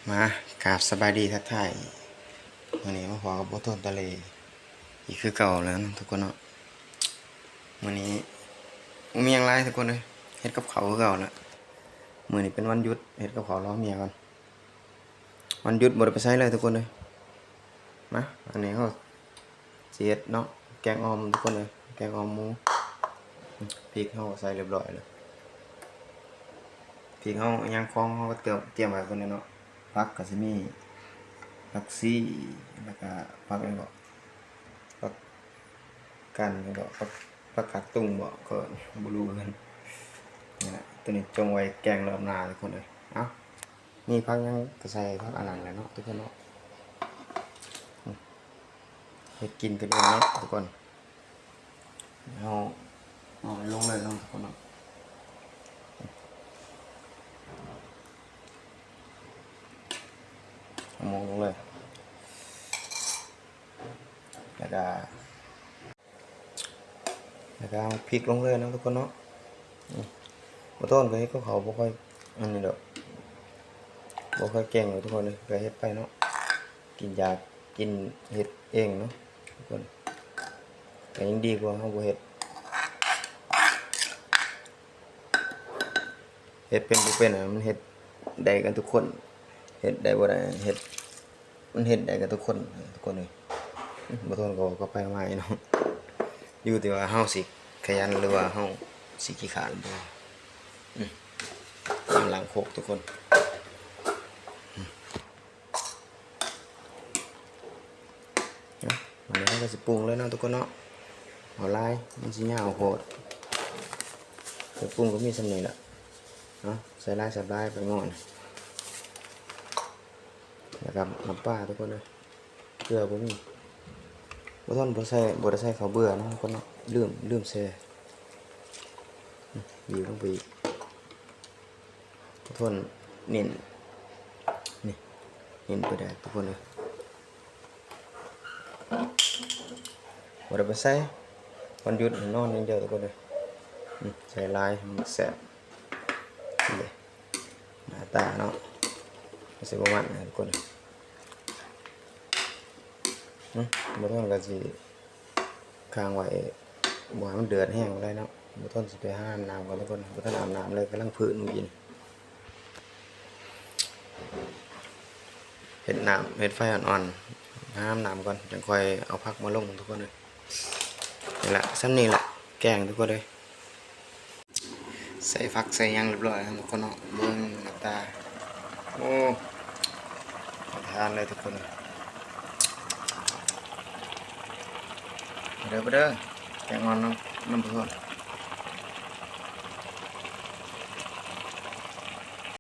ມາ ກາບສະບາຍດີທັກທາຍ ມື້ນີ້ມາພໍ້ກັບບໍ່ທົນຕະເລ ອີກຄືເກົ່າແລ້ວເນາະທຸກຄົນເນາະ. ມື້ນີ້ບໍ່ມີຫຍັງຫຼາຍທຸກຄົນເອີຍ ເຮັດກັບເຂົ້າຄືເກົ່າແຫຼະ. ມື້ນີ້ເປັນວັນຢຸດ ເຮັດກັບເຂົ້າລໍເມຍກ່ອນ. ວັນຢຸດບໍ່ໄດ້ໄປໃສເລີຍທຸກຄົນເອີຍ. ມາ ອັນນີ້ເຮົາຊິເຮັດເນາະ ແກງອ່ອມທຸກຄົນເອີຍ ແກງອ່ອມໝູ. ພິກເຮົາກໍໃສ່ຮຽບຮ້ອຍແລ້ວ ພິກເຮົາຫຍັງຂອງເຮົາກໍຕຽມ ຕຽມໄວ້ເບິດແລ້ວເນາະ. ຜັກກໍຊິມີຜັກຊີ ແລ້ວກໍຜັກຫຍັງເກາະ ຜັກ ກັນ ແລ້ວກໍຜັກ ຜັກກາດຕຸງເບາະ ກໍບໍ່ຮູ້ຄືກັນ. ນີ້ແຫຼະ ໂຕນີ້ຈົ່ງໄວ້ແກງລອບໜ້າທຸກຄົນເອີຍ. ເອົ້າ ມີຜັກຫຍັງກໍໃສ່ຜັກອັນນັ້ນແຫຼະເນາະທຸກຄົນເນາະ. ເຮັດກິນກັນເອງເນາະທຸກຄົນ. ເຮົາເອົາລົງເລີຍເນາະທຸກຄົນເນາະ ເອົາໝູລົງເລີຍ ແລ້ວກະ ແລ້ວກະເອົາພິກລົງເລີຍເນາະທຸກຄົນເນາະ. ອືມ ບໍ່ຕ້ອງ ກໍເຮັດກັບເຂົາບໍ່ຄ່ອຍອັນນີ້ດອກ ບໍ່ຄ່ອຍເກັ່ງດອກທຸກຄົນເອີຍ ກໍເຮັດໄປເນາະ. ກິນຢາກກິນເຮັດເອງເນາະທຸກຄົນ ກໍຍັງດີກວ່າເຮົາບໍ່ເຮັດ. ເຮັດເປັນບໍ່ເປັນນະ ມັນເຮັດໄດ້ກັນທຸກຄົນ ເຮັດໄດ້ບໍ່ໄດ້ ເຮັດ ມັນເຮັດໄດ້ກັບທຸກຄົນ ທຸກຄົນເອີຍ. ບໍ່ທົນກໍເວົ້າກັບໃຜມາເນາະ ຢູ່ທີ່ວ່າເຮົາຊິຂະຫຍັນ ຫຼືວ່າເຮົາຊິຂີ້ຄ້ານບໍ່. ອືມ ກຳລັງໂຄກທຸກຄົນ. ເນາະ ບາດນີ້ເຮົາກໍຊິປຸງເລີຍເນາະທຸກຄົນເນາະ. ເອົາຫຼາຍມັນຊິຍາວໂພດ ເຄື່ອງປຸງກໍມີສ່ຳນີ້ລະເນາະ ໃສ່ຫຼາຍແຊບຫຼາຍ ແປ້ງນົວ ແລ້ວກໍນ້ຳປາທຸກຄົນເອີຍ. ເກືອບໍ່ມີ ບໍ່ທັນ ບໍ່ໃສ່ ບໍ່ໄດ້ໃສ່ເຂົ້າເບືອເນາະທຸກຄົນເນາະ ລືມ ລືມແຊ່ ອືມ ບີບລົງໄປອີກ. ທຸກຄົນເນັ້ນ ນີ້ ເນັ້ນໄປໄດ້ທຸກຄົນເອີຍ. ບໍ່ໄດ້ໄປໃສ ວັນຢຸດນອນຢ່າງດຽວທຸກຄົນເອີຍ. ອືມ ໃສ່ຫຼາຍມັນແຊບ ນີ້ເດ້ ໜ້າຕາເນາະ ມັນຊິປະມານນີ້ທຸກຄົນເອີຍ. ອືມ ບໍ່ທັນກໍຊິ ຄ້າງໄວ້ ບໍ່ໃຫ້ມັນເດືອດແຮງປານໃດເນາະ. ບໍ່ທົນຊິໄປຫາອາບນ້ຳກ່ອນທຸກຄົນ ບໍ່ທັນອາບນ້ຳເລີຍ ກຳລັງຜືນມື້ກີ້ນີ້. ເຮັດນ້ຳ ເຮັດໄຟອ່ອນໆ ຫາອາບນ້ຳກ່ອນ ຈັ່ງຄ່ອຍເອົາຜັກມາລົງທຸກຄົນເອີຍ. ນີ້ລະ ສ່ຳນີ້ລະ ແກງທຸກຄົນເອີຍ. ໃສ່ຜັກໃສ່ຫຍັງຮຽບຮ້ອຍແລ້ວທຸກຄົນເນາະ ເບິ່ງໜ້າຕາ ໂອ້ ໜ້າທານເລີຍທຸກຄົນ. ມາເດີ ມາເດີ ແກງອ່ອນນຳ ນຳເພື່ອນ